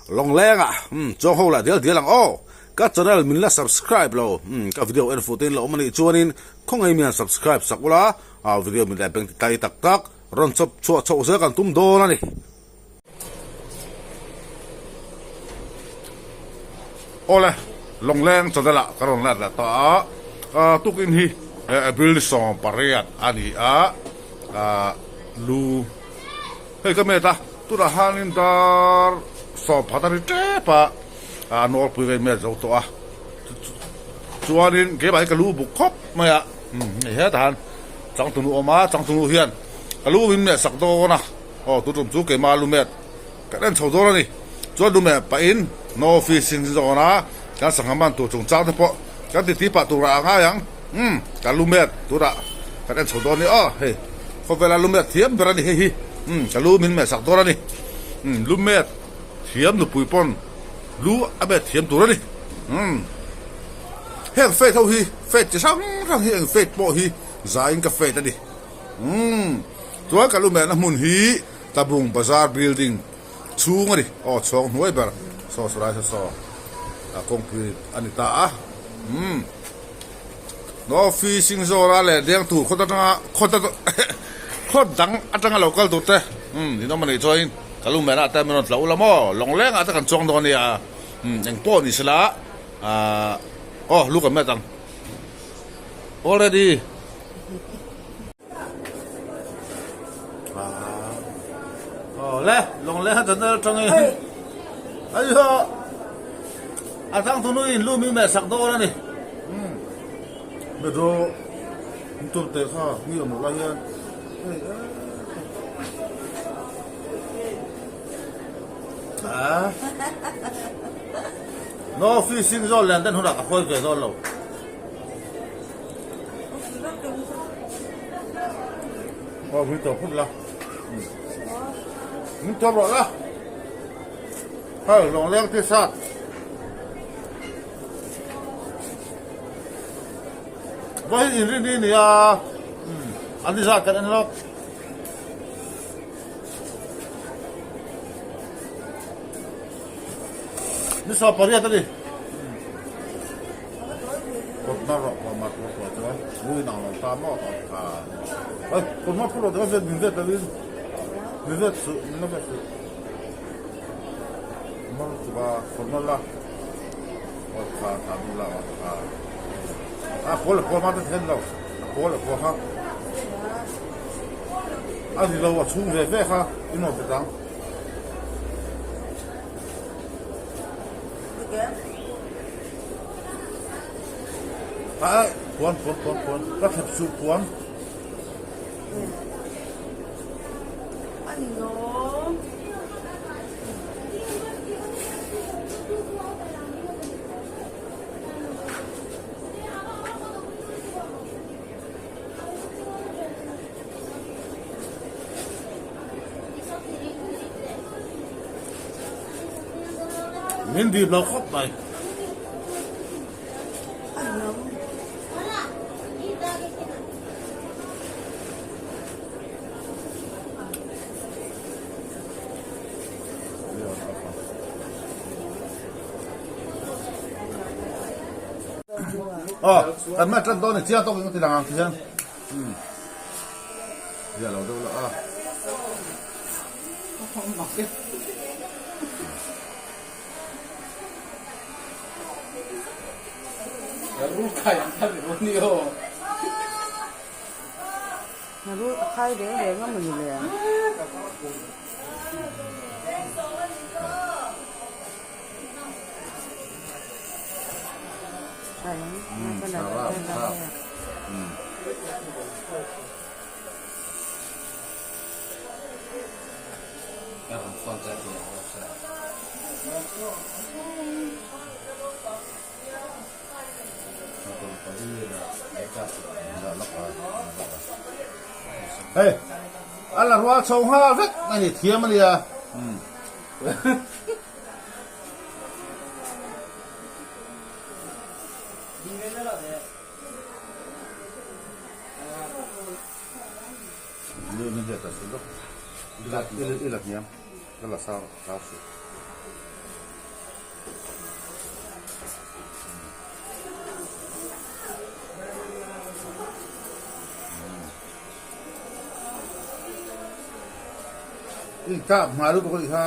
Lawngleng ah umm chuang ho lah dial dial ang aw. Ka channel min la subscribe lo umm ka video en fuh te in la awm a nih chuanin khawngaih mian subscribe sak ula ah video min la beng ti tai tak tak rawn chawp chhuah chhoh zel kan tum dawn a ni. Awle Lawngleng channel ah ka rawn let leh ta a ah tukin hi April 18 a ni a ah lu. Hei ka met a, tunah hanin dar sawmphat a ri tep a, a nawlpui ka inmet zo tawh a, chuanin keimah hi ka lu buk khawp mai a, hei hetah han changtunu awm a, changtunu hian ka lu min meh sak dawn a, aw tun tum chu keimah lu met kan en chho dawn a ni, chuan lu meh pahin no fishing zawn a, kan sangha man tur chungchang te pawh kan titi pah turah a ngai ang. Umm ka lu met tunah kan en chho dawn ni aw hei khawvela lu met thiam ber a ni hei hi umm ka lu min meh sak dawn a ni umm lu met thiam nupui pawn lu a met thiam tur a ni umm heng fate ho hi fate chi hrang hrang hi eng fate pawh hi zaiin ka fate a ni umm chuan ka lu mehna hmun hi Tlabung bazar building chhung a ni aw chhawng hnuai ber saw saw lai saw saw a kawngpui a ni ta a umm. No fishing zawra leh deng tur khawt atanga khawt khawt dang atanga lo kal tur te umm in awm a nih chuan ka lu mehna te min rawn tla ula maw lawngleng ah te kan chuang dawn a nia umm eng pawh ni sela ahh aw lu kan met ang already. Aw le lawngleng a channel atangin aiho a changtunu in lu mi meh sak dawn a ni metro tur te kha mi awm loh lai hian no fishing zawn lian den hunah ka khawi ve dawn lo. Aw min tawp phut la min tawp rawh la hei lawngleng t-shirt vawiin inrin hi nia an ni zat kan en lawk. Ni 18 a ni. Kawt hma rawh pawh mah tur pawh chuan lui nang lo ta maw a a kawt hma phur lo vet min vet lovin min vet suh min la vet suh mar chuka kawt hma la kawt kha tha dun la a a pawl a pawl ma te then lo a pawl a pawl kha a ni lo a chhung ve ve kha i nawm te tang. Ai puan puan puan puan ka thlep suh puan. Min dip lo khawp mai. Aw, kan ma tan dawn ni chiang tawk in ka ti lang ang ti hian. Zia lo deuh la a. Rul a khai reng reng a mawni le. Hei a la rual chho nghal vek a ni thiam a nia. I kap hma lutuk a nih kha.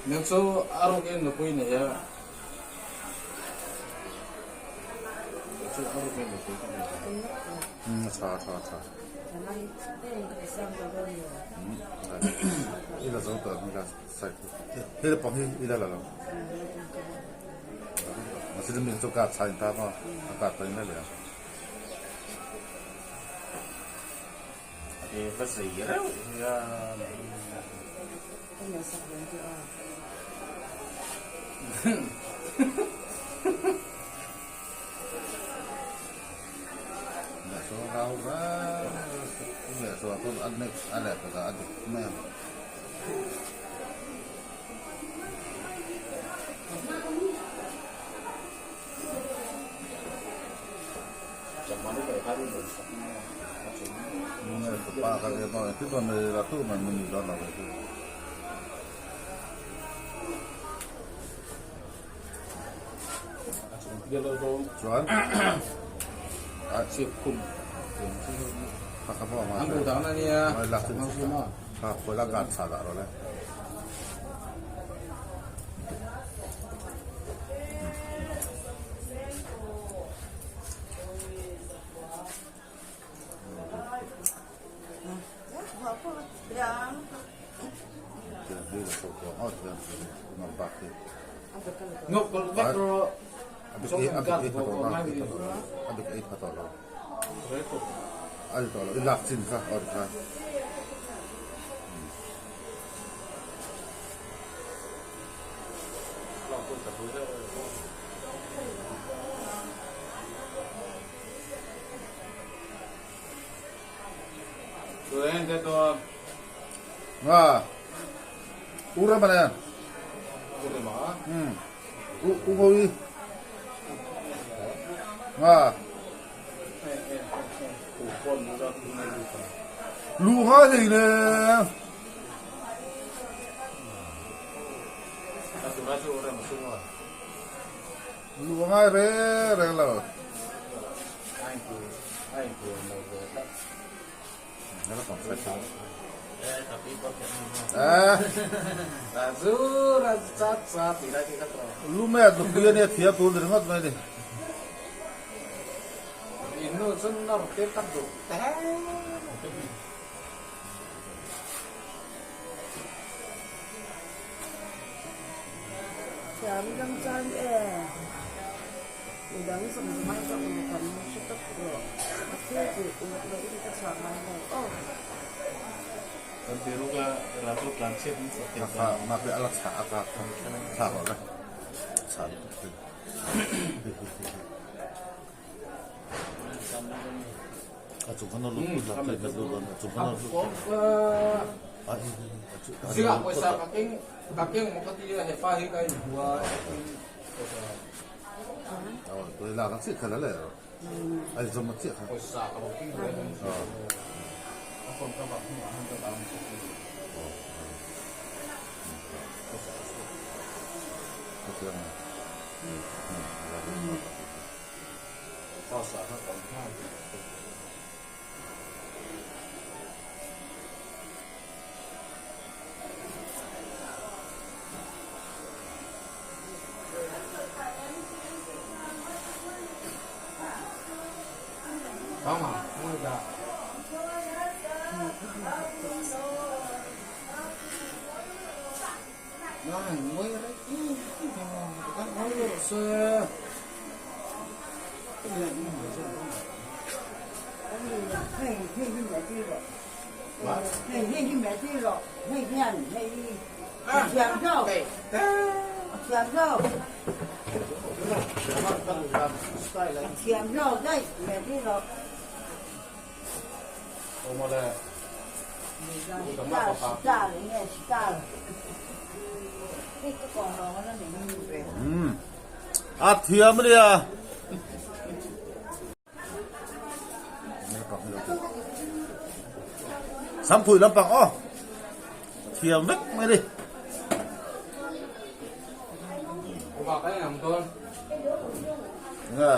Nang chu a ruk in nupui nei a. Chu a ruk in nupui ka nei. Um a tha a tha a tha. I la zo tawh ang ila side hi. Hei lampang hi i la la lo. Mahse mi chu ka chhain ta maw a kar pahin la leh ang. E va zei reuh hian. Chuan Nga u ram ane um u u ngawi nga lu nga hei le lu ngai re reng lo Lu mai a nupui a nia thiam tur ni ringawt mai a ni. Thiam dang chuan e midang zawng zawng ai ka uluk an hre tawp rawh a thil tih uluk loh in ka chhuah ngai lo aw. A thiam a nia. Sampui lampang aw. Thiam vek mai a ni. Nge?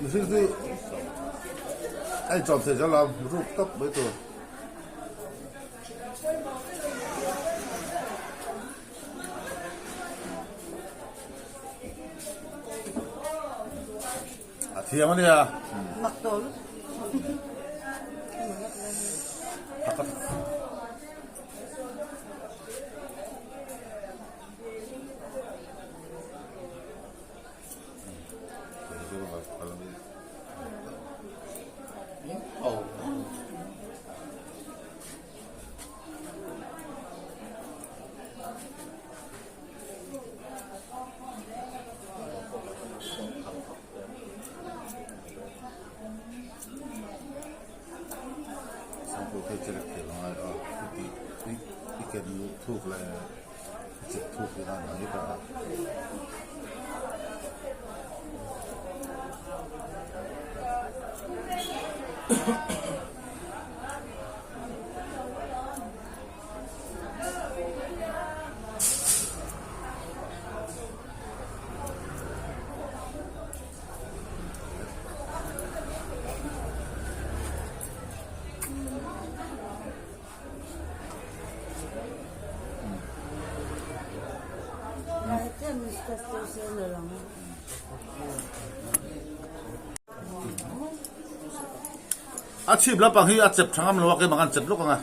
Mihring hi a inchawm thei zel a ruk tawp mai tur. A thiam a nia. Mak tawh lutuk. A chhip lampang hi a chep tha ngam lo a keimah khan chep lawk ang a.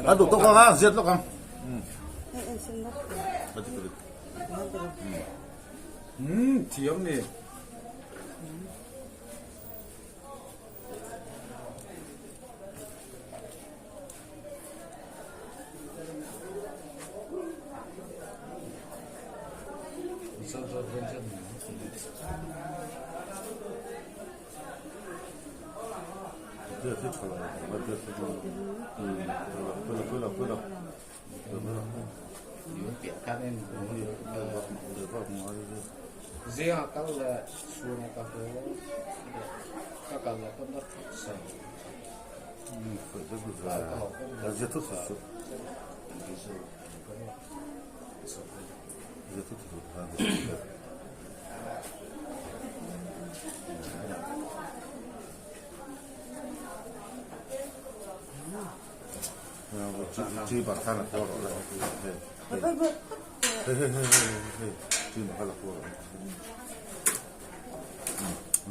A duh tawk ang a, ziat lawk ang. Thiam ni. Zingah kal leh chhunah ka haw ka kal leh pawn ka thut sa.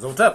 Zo tep.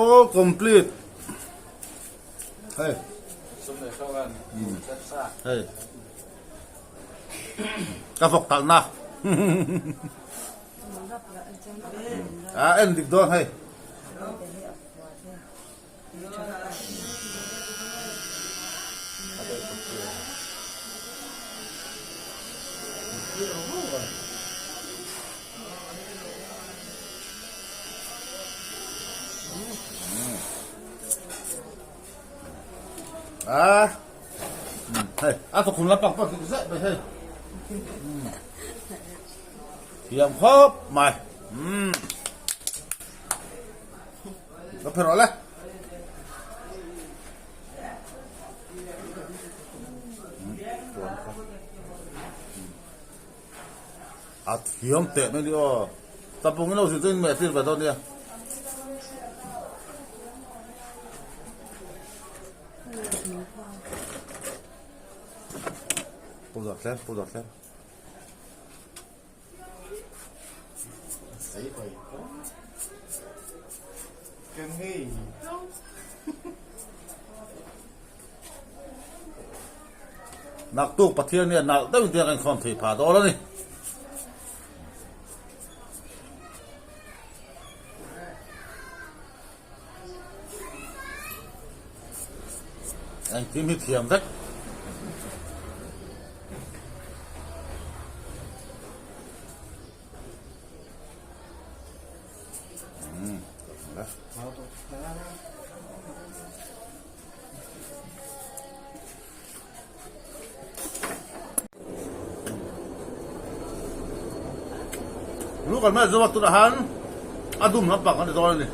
All complete. Hei. Hei. Ka vawk talh na. A en dik dawn hei. A hei a tukhum lampang pawh dik zet mai hei thiam khawp mai umm ka phe rawh le. A thiam teh mai ni aw. Tapung in lo zir chu in meh tir ve dawn nia. Pu zawt tlem, pu zawt tlem. Naktuk Pathian hian nalh deuhin tiang a inkhawm thei phah dawn a ni. Engkim hi thiam vek. Lu kan hmel zawk tunah han a dum lampang a ni dawn a ni.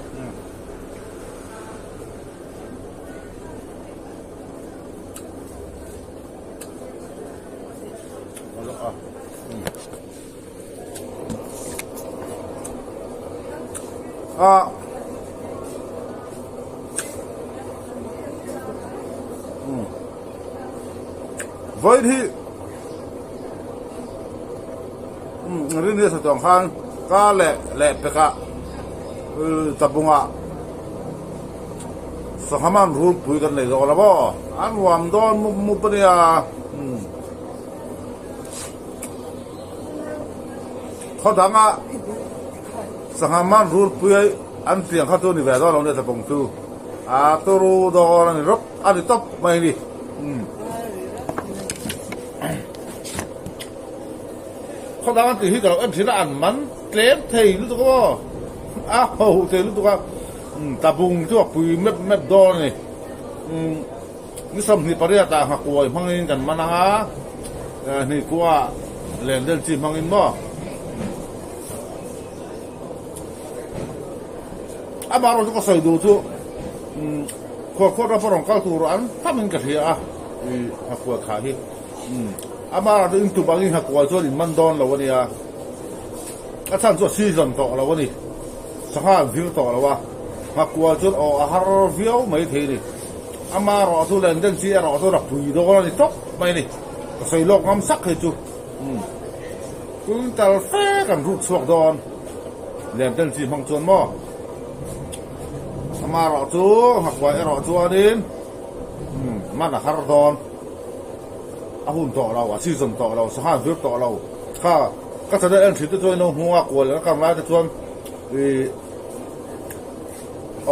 A vawiin hi rin hi a tawng khan ka leh leh pekah tabungah sangha man rulpui kan nei zawk lo maw a nuam dawn mup mup a nia. Khaw danga sangha man rulpui an piang kha chu ni ve dawn lo nia tlabawng chu a turu dawn a ni rawp a ni tawp mai a ni. Khaw dang an tih hi ka lo en thin a an man tlem thei lutuk aw a ho thei lutuk a tlabung chu a pui mep mep dawn a ni. Ni 28 ah nghakuai hmangin kan man ang a, hnikua len del chi hmangin maw? Amaherawhchu ka sawi duh chu khuarkhuat ram pawh rawn kal tur an tam in ka hria a. I nghakual khah hi umm ama chu in tum angin nghakual chuan in man dawn lo a nia. A chhan chu a season tawh lo a ni. Sangha an vir tawh lo a, nghakual chuan aw a har viau mai thei a ni. Ama erawh chu len den chi erawh chuan a pui dawn a ni tawp mai a ni. Ka sawi lawk ngam sak hei chu umm quintal fe kan rut chhuak dawn len den chi hmang chuan maw. Ama erawh chu nghakual erawh chuanin. Umm man a har dawn a hun tawh lo a season tawh lo sangha an vir tawh lo kha ka channel en thin te chuan ilo hmu a kual leh ka kang lai te chuan ih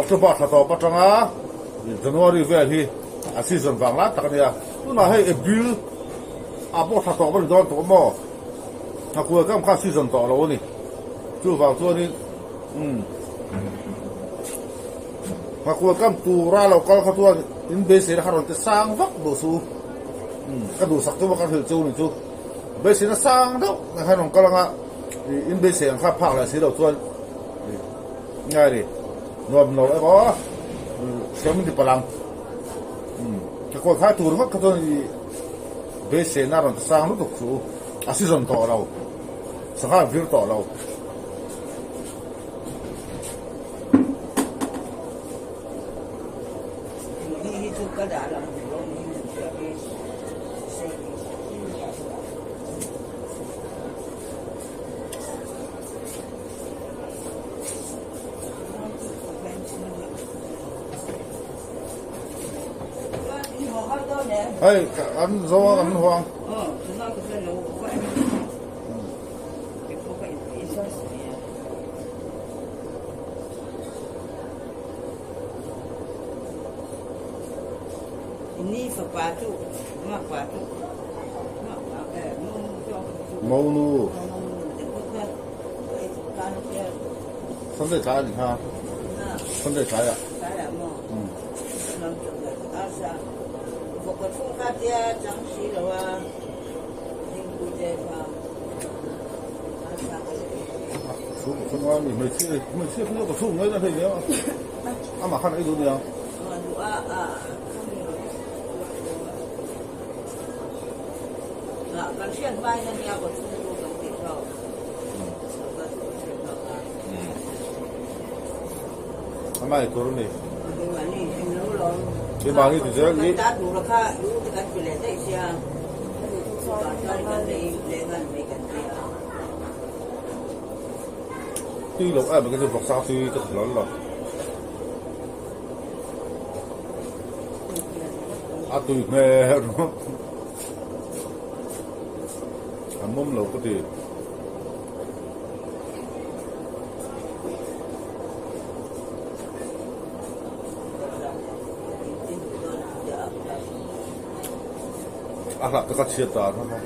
October thla tawp atanga January vel hi a season vang lai tak a nia tunah hei April ah pawh thla tawp a ni dawn tawh maw thla kual kam kha season tawh lo a ni chuvang chuanin umm. Nghakual kam tura lo kal kha chuan in beiseina kha rawn ti sang vak duh suh u. Umm ka duhsak chu ka hrilh chu ni chu. Beiseina sang deuh na khan rawn kal anga ih in beisei ang kha phak leh si lo chuan ih ngai ni nuam lo emaw hrem in ti palh ang. Umm nghakual khai tur ringawt kha chuan ih beiseina rawn ti sang lutuk suh u. A season tawh lo. Sangha an vir tawh lo. Hei an zo a kan huang. Monu Sunday tlai a ni kha Sunday tlai ah Amah khan a ei duh nia. Amah ei tur a ni. Keimahni ti zel i. Tui loh em ka chu vawksa tui ka ti hlawl lo. A tui hmel ringawt. A mawm lo ka ti. A hlah te ka chhiat dan kha kha.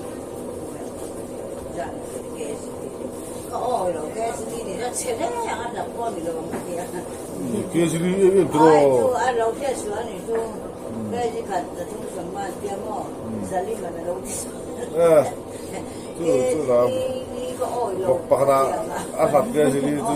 Kejri em em tiraw. Chu chu la bawk pakhat a a hlat kejri chu.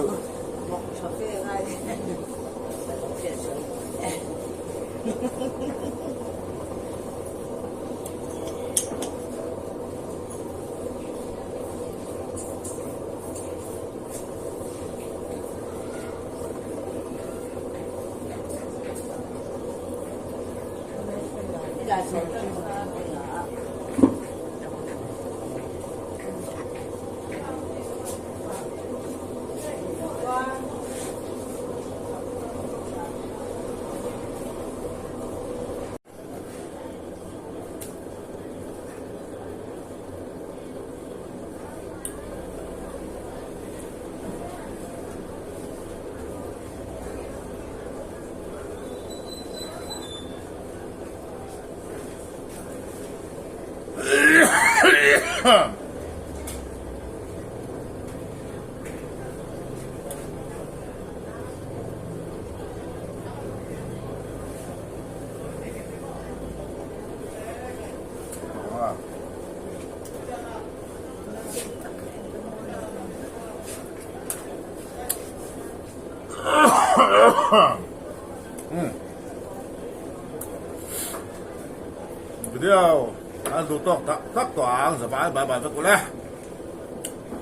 Video an duh tawk tak tak tawh ang zavai bye bye vek ule.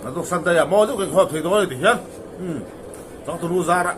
Kan tuk Sunday ah maw deuh kan khawp thei dawn a ni ti hian. Umm changtunu zarah.